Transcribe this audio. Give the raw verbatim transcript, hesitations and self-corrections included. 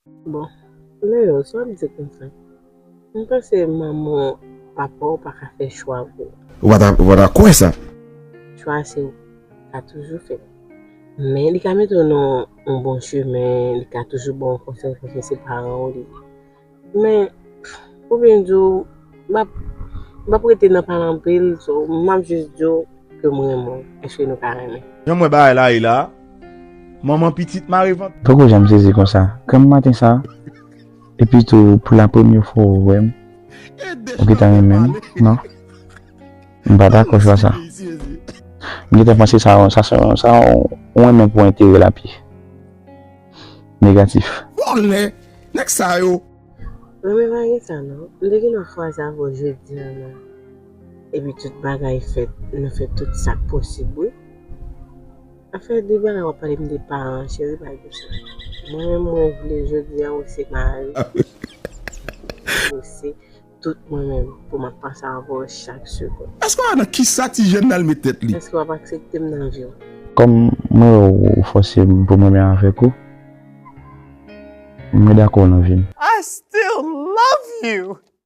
Bon, Leo, sa w ap di konsa? M panse manman w, papa w pa ka fè chwa pou ou. Ou pa ta, ou pa ta kwè sa. Chwa se ou ka toujou fè. Men li ka mete w nan yon bon chemen, li ka toujou ba w konsèy, paske se paran w li ye. Men, pou byen di w, m ap, m ap rete nan pale anpil, so, m ap jis di w ke m renmen w. Èske nou ka renmen? Jan m wè bagay la ye la, manman pitit mare vant. Poko janm sezi konsa. Granm maten sa, epi tou pou la premye fwa ou wè m, ou gentan renmen m, non? M pa dakò chwa sa. M gentan panse sa, sa, sa, sa, ou renmen pou enterè l api. Negatif. Vòlè! Nèg sa yo! Renmen pa gen sa non. M te gen dwa kwaze avè w jodi an non. Epi tout bagay fèt, nou fè tout sa k posib wi. Afè de bagay w ap pale m de paran, cheri, pa gen sa. Mwen menm mwen vle jodi an ou se mari. Ou se tout mwen menm pou m ap panse avè w chak segonn. Èske w nan kisa ti jèn nan al met tèt li? Èske w ap aksepte m nan vi w? Kòm mwen wè ou fòse m pou m renmen avèk ou, mwen dakò nan vi m. I still love you.